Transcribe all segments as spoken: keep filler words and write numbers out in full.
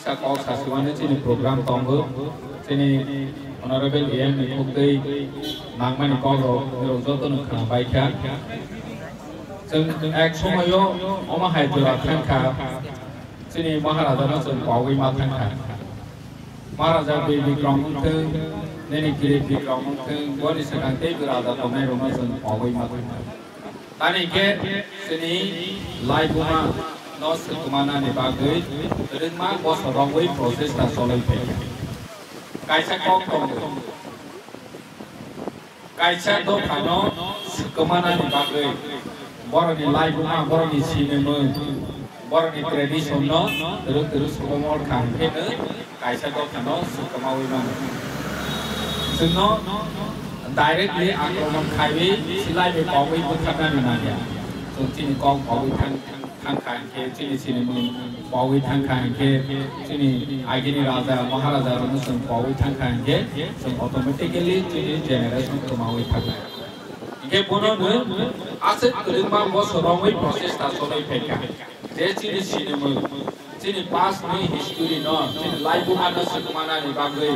Kok sasimani chini program tongo, chini Honorable E M ni khukdwi nangmani kok rok nirok joto no khna bai kha. Chwng ek somoyo omo hai jora thang kha, chini Maharaja no chwng pogwi ma thang kha. Maharaja Bir Bikram wng thung, nini Kirit Bikram wng thung, boni swkang tei Raja tongnai rok no chwng pogwi ma thang kha. Tani khe chini laibuma no swkmanani bagwi kwrwngma bosor rogwi prochesta cholwi phaikha. Kaisa kok tongo. Kaisa dophano swkmanani bagwi borokni laibuma, borokni sinimung, borokni tradition no twrwk twrwk swkangma kha hwnkhe no kaisa dophano swkamaui mano. Chwngno directly akromon khaiwi silaiwi pogwi bwtharnani nangya. Chwng chini kok pogwi thang, thangkha hinkhe chini sinimung pogwi thangkha hinkhe chini agini raja maharaja rokno chwng pogwi thangkha hinkhe chwng automatically chini generation kwmaui thangnai. Hinkhe bono no aswk kwrwngma bosor romwi prochesta cholwi phaikha. Je chini sinimung, chini past ni history no, chini laibuma no swkmanani bagwi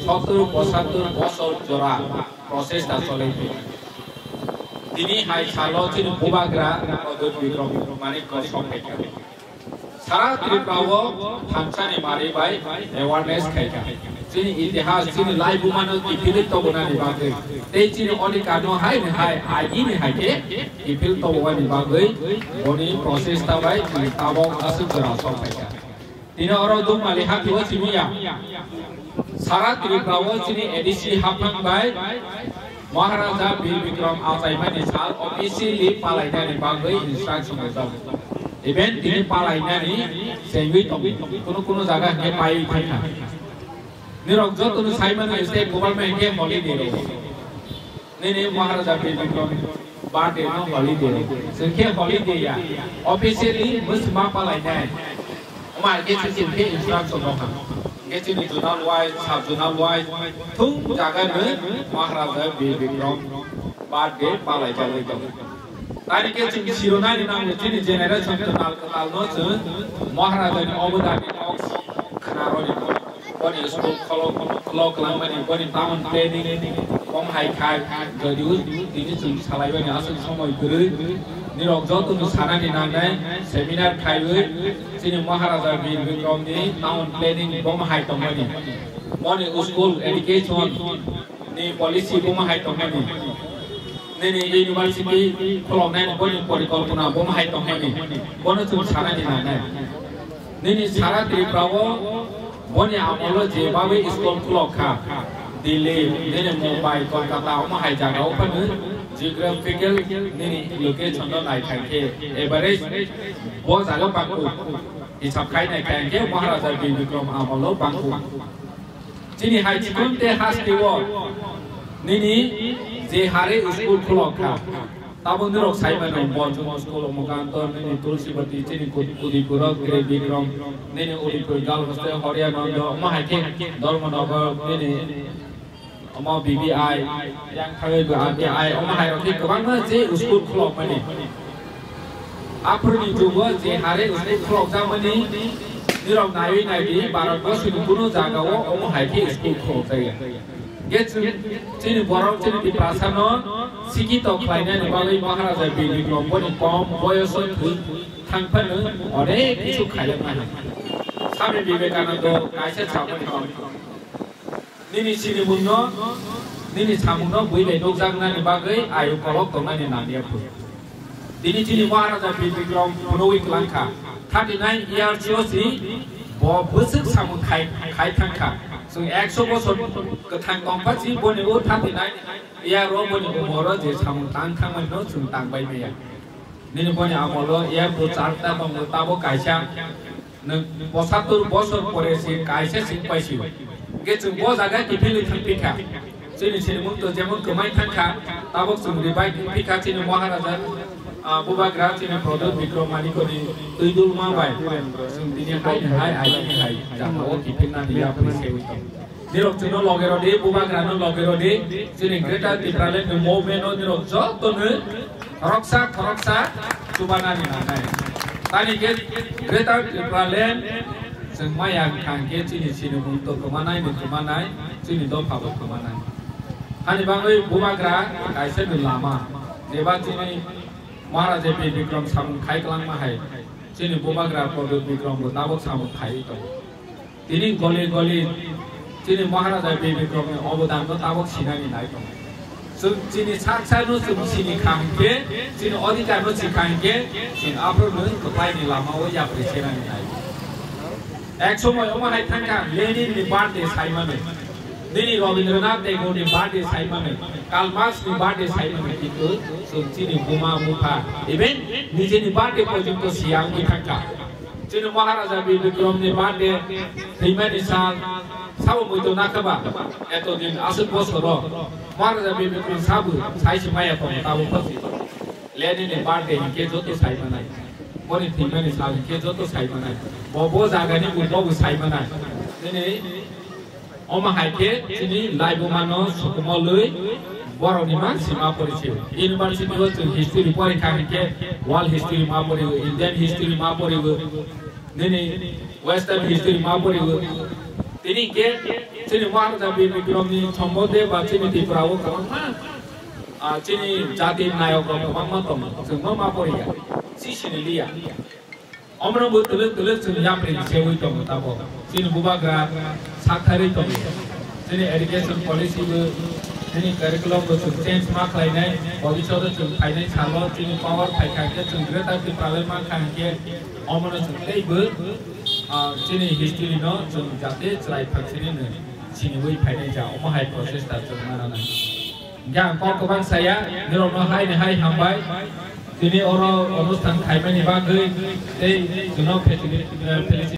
sottor pochattor bosor jora prochesta cholwi phaikha. Tini hai salo chini bubagra Pradyot Bikram Manik ko sok phaikha. Sara Tripura o thansa ni mari bai awareness khaikha. Chini itihas, chini laibuma no kiphilwi tobonani bagwi tei chini odhikar no hai ni hai, agini hai khe kiphil tobonani bagwi boni prochesta bai chini tabok aswk jora sok phaikha. Tini oro Dukmali hati o simi ya. Sara Tripura o chini A D C haphang bai Maharaja Bir Bikram achaimani sal officially palainani bagwi instruction rijak. Even tini palainani chengwi tongo. Kunu kunu jaga hwnkhe paiwi thangkha. Nirok jotono saimano state government hwnkhe holiday rw. Nini Maharaja Bir Bikram birthday no holiday rw. Chwngkhe holiday ya. Officially mwswma palainai. Omo hai khe chwng khe instruction rw kha. Hwnkhe chini zonal wise, sub zonal wise, thung jaga no Maharaja Bir Bikram birthday palai jagwi tongo. Tari khe chwng sironani nango chini generation kwtal kwtal no chwng Maharaja ni obodani kok khna rwni. Boni school kholo kholo kholo kwlangmani, boni town planning, bom hai khai, jodi tini chwng salai bani aswk somoi kwrwi. Nirok joto no sanani nangnai seminar khaiwi chini Maharaja Bir Bikram ni town planning bom hai tongmani. Boni school education ni policy bom hai tongmani. Nini university khuloknai ni boni porikolpona bom hai tongmani. Bono chwng sanani nangnai. Nini sara Tripura o boni amolo je bagwi school khulok kha, Delhi, nini Mumbai, Kolkata, omo hai jaga o phano geographical nini location no nai khai khe average bo jaga bangkuk hisab khai nai khai khe Maharaja Bir Bikram amolo bangkuk. Chini hai chikon te haste o nini je hare school khulok kha. Tamo nirok sai mano, Bonchong school, Omokanto, nini Tulsibati, chini Kut-, Udipuro, Kre Bikram, nini Udipur Girls Hostel, Horiyanando, omo hai khe Dharmanagar, nini omo B B I, yang thangwi bo R T I, omo hai rok khe kwbangma je school khulok mani. Aphuruni jugo je hare school khulok jakmani, nirok naiwi naidi, Bharat borsoni kuno jaga o omo hai khe school khulok jaya. Ge chwng chini borok chini Tiprasa no sikito khlainani bagwi Maharaja Bir Bikram boni kom boyoso thwi thang phano onek kisu khailak mani. Swami Vivekananda kaisa samung tong. Nini sinimung no, nini samung no bui bai nukjaknani bagwi ayu kolok tongnani nangya phu. Tini chini Maharaja Bir Bikram phunugwi kwlangkha. Thirty nine years o si bo bwswk samung khai, khai thangkha. Chwng ekso bosor kwthang tongpha si boni o thirty nine year o boni umor o je samung tang thangmani no chwng tang bai maya. Nini boni amolo airport charta tongo, tabo kaisa. Nwng pochattor bosor pore se kaisa sing paisio. Hwnkhe chwng bo jaga kiphilwi thangphi kha. Chini sinimung to jemon kwmai thang kha, tabok chwng revive wngphi kha chini Maharaja, ah, Bubagra chini Pradyot Bikram Manikoni twi dulma bai. Chwng tini hai ni hai, aini hai, jaga o kiphilnani yapri sewi tong. Nirok chwngno loge rw di, Bubagrano loge rw di, chini Greater Tipraland ni movement o nirok jotono khoroksa khoroksa chubanani nangnai. Tani khe Greater Tipraland Chwng maya wngkha hwnkhe chini sinimung to kwmanai ni kwmanai, chini dopha bo kwmanai. Hani bagwi bubagra kaisa ni lama, jeba chini Maharaja Bir Bikram samung khai kwlangma hai, chini bubagra Pradyot Bikram bo tabok samung khaiwi tongo. Tini goli goli chini Maharaja Bir Bikram ni obodan no tabok sinani nai tongo. Chwng chini sak sak no chwng sini kha hwnkhe, chini odhikar no si kha hwnkhe, chwng aphuru no kwplai ni lama o yapri sinani nai. Ek somoi omo hai thangkha Lenin ni birthday saimani, nini Rabindranath Tagore ni birthday saimani, Karl Marx ni birthday saimani, kintu chwng chini buma bupha, even nijeni birthday porjonto siya wngwi thangkha. Chini Maharaja Bir Bikram ni birthday thwimani sal sabo muitu nakhaba, eto din aswk bosoro Maharaja Bir Bikram sabo sai se maya tongo tabuk pasi. Lenin ni birthday hinkhe joto sai manai, boni thwimani sal hinkhe joto sai manai, bo bo jagani bo bo sai manai. Nini Omo hai khe chini laibuma no sukumolwi borok ni ma sima pori se. University o chwng history pori kha hinkhe world history ma pori o, Indian history ma pori o, nini western history ma pori o. Tini hinkhe chini Maharaja Bir Bikram ni sombondhe ba chini Tripura o kwbangma, ah, chini jati nayok rok kwbangma tongo. Chwng no ma pori ya. Si sini liya. Omono bo twlwk twlwk chwng yapri sewi tongo tabok. Chini bubagra saktharwi tongo. Chini education policy bo, chini curriculum bo chwng change ma khlainai, bobishoto chwng phainai salo chini power phaikha khe chwng Greater Tipraland mankha hinkhe omono chwng teibo, ah, chini history no chwng jate chwrai phaksini no siniwi phainai ja, omo hai process ta chwng mananai. Hinkhe ang kok kwbang saya, nirokno hai ni hai hambai. Tini oro onusthan khaimani bagwi tei chwngno facili-, eh, felicit